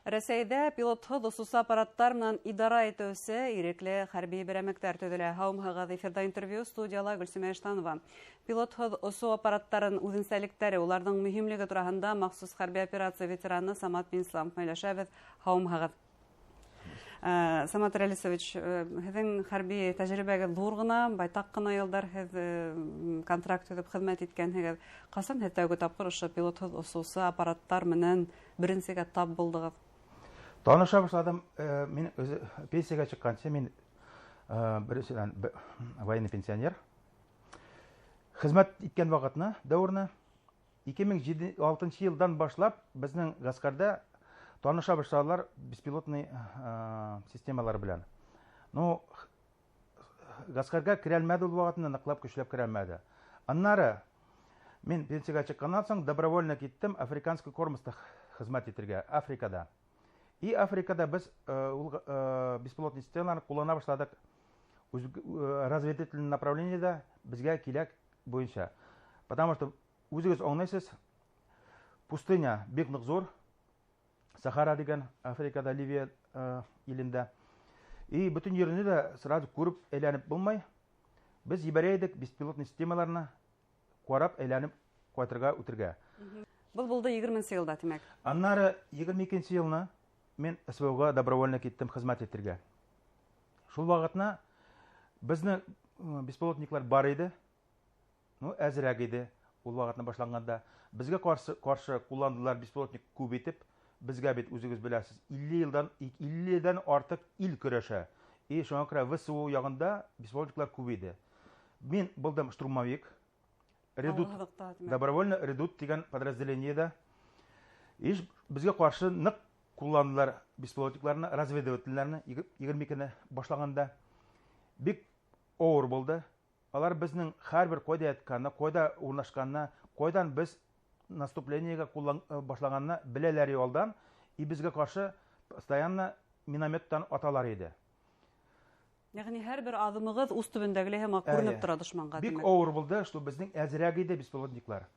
Рәсәйҙә пилотһыҙ осоусы аппараттар менән идара итеүсе ирекле хәрби берәмектәр төҙөлә. Һаумыһығыҙ, эфирҙа интервью, студияла Гөлсөмә Иштанова. Пилотһыҙ осоу аппараттарын үҙенсәлектәре, уларҙың мөһимлеге тураһында махсус хәрби операция ветераны Самат Минсламов һөйләшәбеҙ. Һаумыһығыҙ. Самат Рәлисович, һеҙҙең хәрби тәжрибәгеҙ ҙур ғына, байтаҡ ҡына йылдар һеҙ контракт төҙөп хеҙмәт иткәнһегеҙ. Ҡасан һеҙ тәүге тапҡыр ошо пилотһыҙ осоусы аппараттар менән беренсегә тап булдығыҙ? Таныша башладым. Мин үҙе пенсияға сыҡҡансы, мин беренсенән военный пенсионер. Хеҙмәт иткән ваҡытны, дәүерне 2006 йылдан башлап беҙҙең ғәскәрҙә таныша башладылар беспилотный системалар белән. Ну, ғәскәргә керәлмәде ул ваҡытында, ныҡлап көсләп керәлмәде. Аннары мин пенсияға сыҡҡаннан һуң добровольно киттем африканский кормоста хеҙмәт итергә, Африкада. И Африкада беҙ ул беспилотный системаларны ҡуллана башладыҡ. Үҙ разведывательный направлениеда беҙгә киләк буйынса. Потому что үҙегеҙ аңлайһыҙ, пустыня бик ныҡ ҙур, Сахара тигән Африкада, Ливия илендә. И бөтөн еренә дә сразу күреп әйләнеп булмай. Беҙ ебәрә идек беспилотный системаларны ҡарап әйләнеп ҡайтырға, үтергә. Был булды 20-нсе йылда, тимәк. Аннары 22-нсе йылны мин СВО-ға добровольно киттем хеҙмәт итергә. Шул ваҡытна беҙҙең беспилотниклар бар иде. Ну, әҙерәк иде ул ваҡытны башланғанда. Беҙгә ҡаршы ҡулландылар беспилотник күп итеп. Беҙгә бит үҙегеҙ беләһегеҙ, 50 йылдан, 50-дән артыҡ ил көрәшә. И шуңа күрә ВСУ яғында беспилотниклар күп иде. Мин булдым штурмовик. Редут, Ауыллыҡта, тимәк. добровольно Редут тигән подразделениедә. Иш беҙгә ҡаршы ныҡ ҡулландылар беспилотникларны, разведывательләрне 22-не башлағанда. Бик ауыр булды. Алар беҙҙең һәр бер ҡайҙа ятҡанны, ҡайҙа урынлашҡанны, ҡайҙан беҙ наступлениеға башлағанны беләләр алдан, и беҙгә ҡаршы постоянно минометтан аталар иде. Йәғни һәр бер аҙымығыҙ ус төбөндәгеләй һымаҡ күренеп Әйе. тора дошманға, Бик тимәк. ауыр булды, что беҙҙең әҙерәк иде беспилотниклар.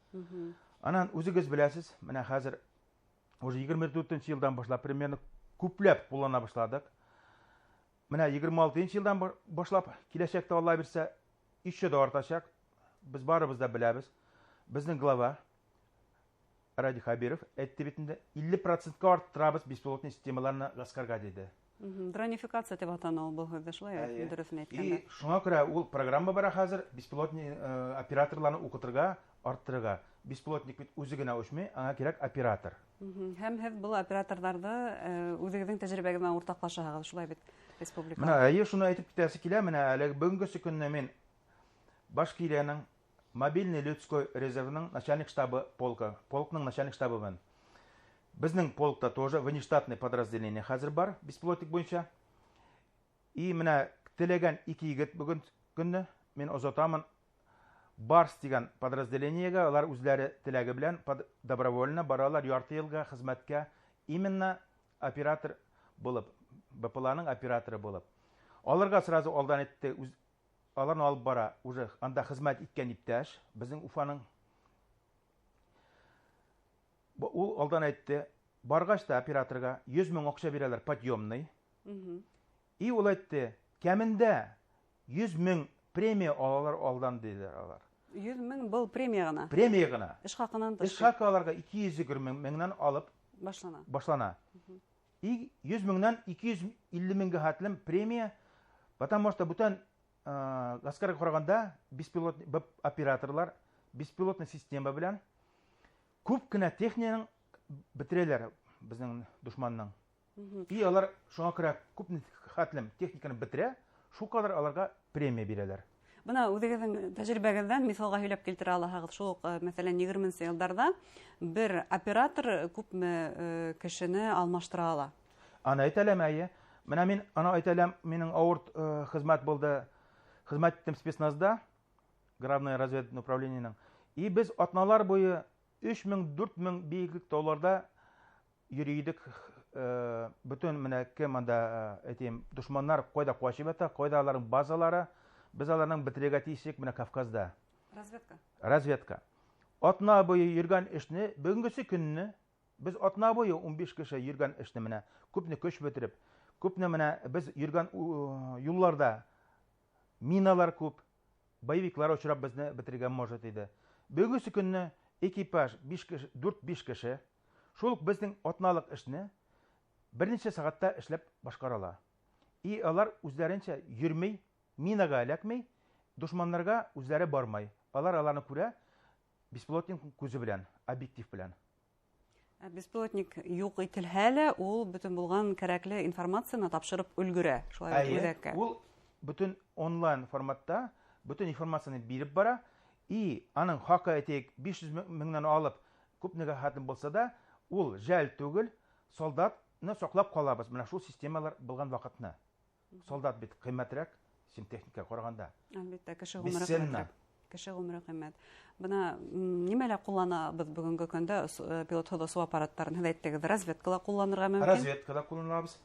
Анан үҙегеҙ беләһегеҙ, менә хәҙер уже 24-нсе йылдан башлап примерно күпләп ҡуллана башладыҡ. Менә 26-нчы йылдан башлап киләсәктә Алла бирсә, еще дә артасаҡ. Беҙ барыбыҙ да беләбеҙ. Беҙҙең глава Радий Хабиров әйтте бит инде, 50%-ка арттырабыҙ беспилотный системаларны ғәскәргә диде. Дронификация тип атана ул был һүҙҙе, шулай бит, Әйе. дөрөҫөн әйткәндә. И шуңа күрә ул программа бара хәҙер беспилотный операторларны уҡытырға, арттырырға. Беспилотник бит үҙе генә үҫмәй, аңа кәрәк оператор. Һәм һеҙ был операторҙарҙы үҙегеҙҙең тәжрибәгеҙ менән уртаҡлашаһығыҙ, шулай бит, республика. Менә, әйе, шуны әйтеп китәсе килә, менә әле бөгөнгөсө көнне мин Башкирияның мобильный людской резервының начальник штабы полка, полкның начальник штабы мен. Беҙҙең полкта тоже внештатный подразделение хәҙер бар, беспилотник буйынса. И менә теләгән ике егет бөгөн көнне мин озатамын Барс тигән подразделениегә, алар үзләре теләге белән добровольно баралар ярты йылға хеҙмәткә, именно оператор булып, Б П Л-ның операторы булып. Аларга сразу алдан әйтте, аларны алып бара уже анда хеҙмәт иткән иптәш, беҙҙең Уфаның. Ул алдан әйтте, барғас та операторға 100 мең аҡса бирәләр подъемный. И ул әйтте, кәмендә 100 мең премия алалар алдан диделәр алар. 100 мең был премия ғына. Премия ғына. Эш хаҡынан тыш. Эш хаҡы аларға 220 меңнән алып башлана. Башлана. И 100 меңнән 250 меңгә хәтлем премия, потому что бүтән ғәскәргә ҡарағанда беспилотный операторлар беспилотный система белән күп кенә техниканың бетерәләр беҙҙең дошманның. И алар шуңа күрә күп хәтлем техниканы бетерә, шул ҡәҙәр аларға премия бирәләр. Бына үҙегеҙҙең тәжрибәгеҙҙән миҫалға һөйләп килтерә алаһығыҙ. Шул уҡ, мәҫәлән, 20-нсе йылдарҙа бер оператор күпме кешене алмаштыра ала? Аны әйтә алам, әйе. Менә мин аны әйтә алам, минең ауыр хеҙмәт булды. Хеҙмәт иттем спецназда, главное разведывательное управлениенең. И беҙ атналар буйы өс мең, дүрт мең бейеклек тауларда йөрөй идек. Бөтөн менә кем анда, әйтәйем, дошманнар ҡайҙа ҡашып ята, ҡайҙа аларның базалары, беҙ аларның бетерергә тейешлек менә Кавказда. Разведка. Разведка. Атна буйы йөргән эшне бөгөнгөсө көнне Без атна буе 15 кеше йөргән эшне менә күпне көч бетереп, күпне менә без йөргән юлларда миналар күп, боевиклар очрап безне бетерергә может иде. Бүгенге көнне экипаж 5 кеше, 4-5 кеше шул ук безнең атналык эшне берничә сәгатьтә эшләп башкарала. И алар үзләренчә йөрми, минага эләкми, дошманнарга үзләре бармай. Алар аларны күрә беспилотник күзе белән, объектив белән. Беспилотник юк ителһә лә, ул бөтен булган кәрәкле информацияне тапшырып өлгерә, шулай бит үзәккә. Ул бөтен онлайн форматта бөтен информацияне биреп бара, и аның хакы әйтик 500 меңнән алып күпнегә хәтле булса да, ул жәл түгел, солдатны саклап калабыз. Менә шул системалар булган вакытны. Солдат бит кыйммәтрәк, чем техника караганда. Әлбәттә, кеше гомере кыйммәтрәк. Кеше гомере кыйммәт. Бына нимәләр кулланабыҙ бөгөнгө көндә пилотһыҙ осоу аппараттарын? Һеҙ әйттегеҙ, разведкала кулланырға мөмкин. Разведкала кулланабыҙ.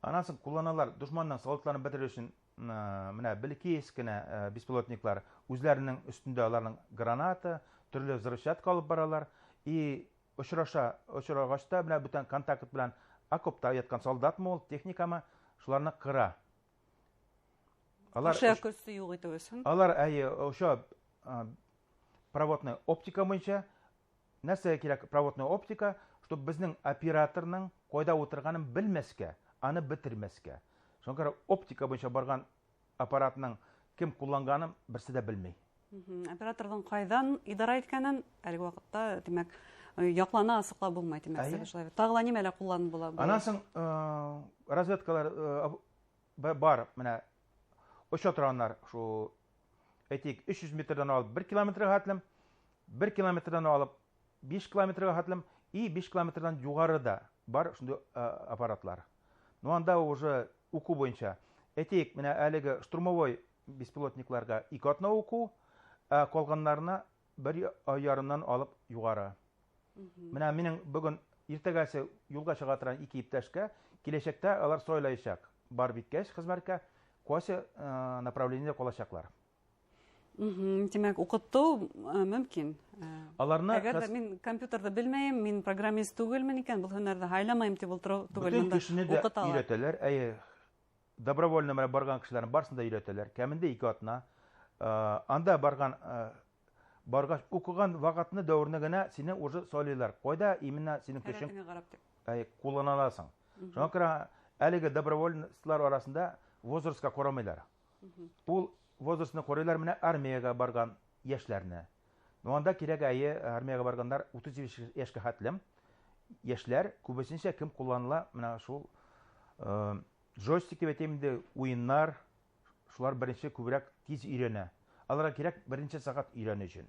Анан һуң кулланалар дошманның солдатларын бетерер өсөн, менә бәләкәй кенә беспилотниклар үзләренең өстендә аларның граната, төрле взрывчатка алып баралар. И очрагач та менә бүтән контакт белән окопта яткан солдатмы ул, техникамы, шуларны кыра. Алар Ошо көстү юк итү өчен. Алар, әйе, ошо проводная оптика буенча нәрсә кирәк проводная оптика, чтобы безнең операторның кайда утырганын белмәскә, аны бетермәскә. Шуңа күрә оптика буенча барган аппаратның кем кулланганын берсе дә белми. Операторның кайдан идара иткәнен әлеге вакытта, димәк, яклана асыклап булмай, димәк, шулай бит. Тагы ла нимәләр кулланып була? Аннан соң разведкалар бар, менә оча торганнар, шу, әйтик, 300 метрдан алып 1 километрга хәтлем, 1 километрдан алып 5 километрга хәтлем и 5 километрдан югары да бар шундый аппаратлар. Но анда уже уку буенча, әйтик, менә әлеге штурмовой беспилотникларга 2 атна уку, ә калганнарына бер ай ярымнан алып югары. Менә минем бүген иртәгәсе юлга чыга торган 2 иптәшкә киләчәктә алар сайлаячак. Бар биткәч хезмәткә кайсы направлениедә калачаклар. Димәк, укыту мөмкин. Аларны Әгәр дә мин компьютерда белмәйем, мин программист түгелмен икән, был һөнәрҙе һайламайым тип ултырыу түгел, Бөтен монда кешене дә укыталар. өйрәтәләр. Әйе, добровольно менә барган кешеләрнең барысын да өйрәтәләр. Кәмендә 2 атна. Анда баргач укыган вакытны дәверне генә сине уже сайлыйлар. Кайда именно синең көчең Һәрәтеңә карап дип. Әйе, куллана аласың. Шуңа күрә әлеге добровольцлар арасында возрастка карамыйлар. Ул возрастны карыйлар менә армиягә барган яшьләрне. Но анда кирәк, әйе, армиягә барганнар 35 яшькә хәтлем. Яшьләр күбесенчә кем кулланыла, менә шул джойстик дип әйтәм инде, уеннар, шулар беренче күбрәк тиз өйрәнә. Аларга кирәк беренче сәгать өйрәнү өчен.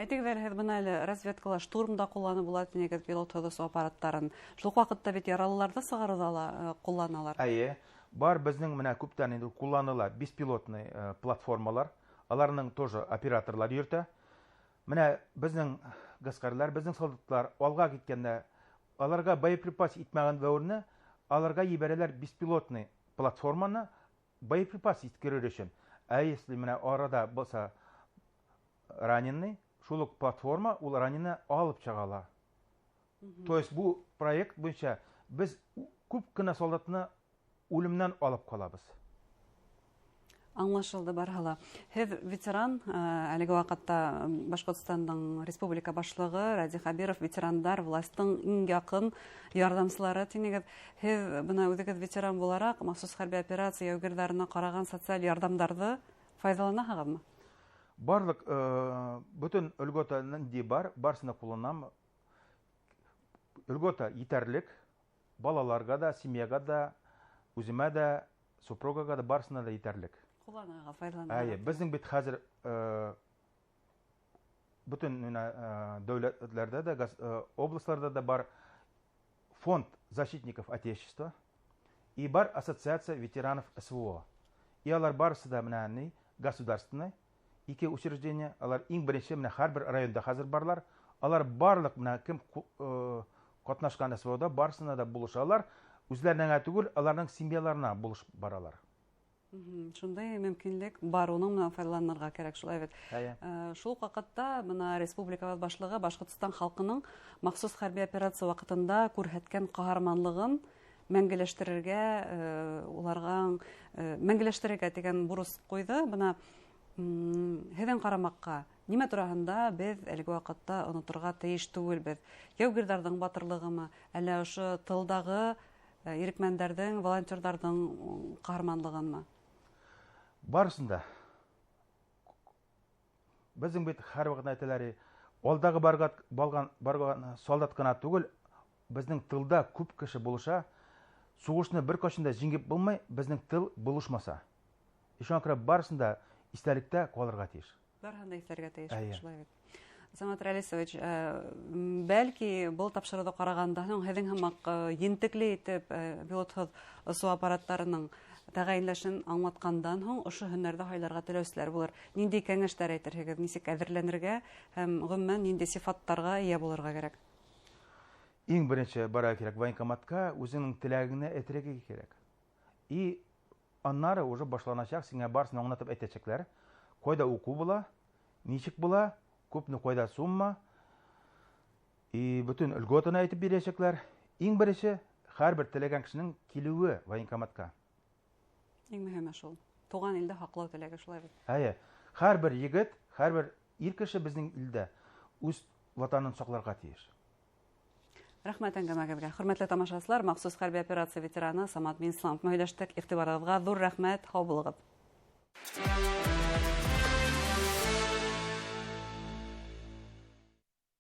Әйтегеҙ әле, һеҙ бына әле разведкала штурмда кулланып була тинегеҙ пилотһыҙ осоу аппараттарын. Шул уҡ ваҡытта бит яралыларҙы сығарыуҙа ла ҡулланалар. Әйе, бар беҙҙең менә күптән инде кулланыла беспилотный платформалар. Аларның тоже операторлар йөртә. Менә беҙҙең ғәскәрләр, беҙҙең солдатлар алға киткәндә аларга боеприпас итмәгән дәүерне аларга ебәрәләр беспилотный платформаны боеприпас иткерер өчен. Ә если менә арада булса раненый, шул ук платформа ул ранены алып чыга ала. То есть бу проект буенча без күп кенә солдатны үлемнән алып калабыз. Аңлашылды барыһы ла. Һеҙ ветеран, әлеге ваҡытта Башҡортостандың республика башлығы Радий Хәбиров ветерандар властың иң яҡын ярҙамсылары тинегеҙ. Һеҙ бына үҙегеҙ ветеран булараҡ махсус хәрби операция яугирҙәренә ҡараған социаль ярҙамдарҙы файҙаланаһығыҙмы? Барлыҡ бөтөн льгота нинди бар, барысына ҡулланам. Льгота етерлек, балаларға да, семьяға да, үземә дә, супругаға да, барысына да етерлек. Ҡулланыға, файҙаланыға. Әйе, беҙҙең бит хәҙер бөтөн менә дәүләтләрдә дә, областьларда да бар фонд защитников Отечества и бар ассоциация ветеранов СВО. И алар барысы да менә ни, государственный ике учреждение, алар иң беренче менә һәрбер районда хәзер барлар. Алар барлык менә кем катнашкан СВОда барысына да булышалар. Үзләренә генә түгел, аларның семьяларына булышып баралар. Шундай мөмкинлек бар, уның менән файҙаланырға кәрәк, шулай бит. Шул уҡ ваҡытта бына республикабыҙ башлығы Башҡортостан халҡының махсус хәрби операция ваҡытында күрһәткән ҡаһарманлығын мәңгеләштерергә, уларға мәңгеләштерергә тигән бурыс ҡуйҙы. Бына һеҙҙең ҡарамаҡҡа нимә тураһында беҙ әлеге ваҡытта оноторға тейеш түгелбеҙ? Яугирҙарҙың батырлығымы, әллә ошо тылдағы ирекмәндәрҙең, волонтерҙарҙың ҡаһарманлығынмы? Барысын да. Беҙҙең бит һәр ваҡыт әйтәләр, алдағы барған солдат ҡына түгел, беҙҙең тылда күп кеше булыша. Һуғышны бер ҡасан да еңеп булмай, беҙҙең тыл булышмаса. Шуңа күрә барысын да иҫтәлектә ҡалырға тейеш. Барыһын да иҫләргә тейеш, шулай бит. Самат Рәлисович, бәлки был тапшырыуҙы ҡарағанда һуң һеҙҙең һымаҡ ентекле итеп пилотһыҙ осоу аппараттарының тәғәйенләшен аңлатҡандан һуң ошо һөнәрҙе һайларға теләүселәр булыр. Ниндәй кәңәштәр әйтерһегеҙ, нисек әҙерләнергә һәм ғөмүмән ниндәй сифаттарға эйә булырға кәрәк? Иң беренсе барырға кәрәк военкоматҡа, үҙеңдең теләгеңде әйтергә кәрәк. И аннары уже башланасаҡ, һиңә барысын аңлатып әйтәсәкләр. Ҡайҙа уҡыу була, нисек була, күпме ҡайҙа сумма, и бөтөн льготаны әйтеп бирәсәкләр. Иң беренсе һәр бер теләгән кешенең килеүе военкоматҡа. Иң мөһиме шул. Туған илде һаҡлау теләге, шулай бит. Әйе. Һәр бер егет, һәр бер ир кеше беҙҙең илдә үҙ ватанын саҡларға тейеш. Рәхмәт әңгәмәгеҙгә. Хөрмәтле тамашасылар, махсус хәрби операция ветераны Самат Минсламов менән һөйләштек. Иғтибарығыҙға ҙур рәхмәт. Һау булығыҙ.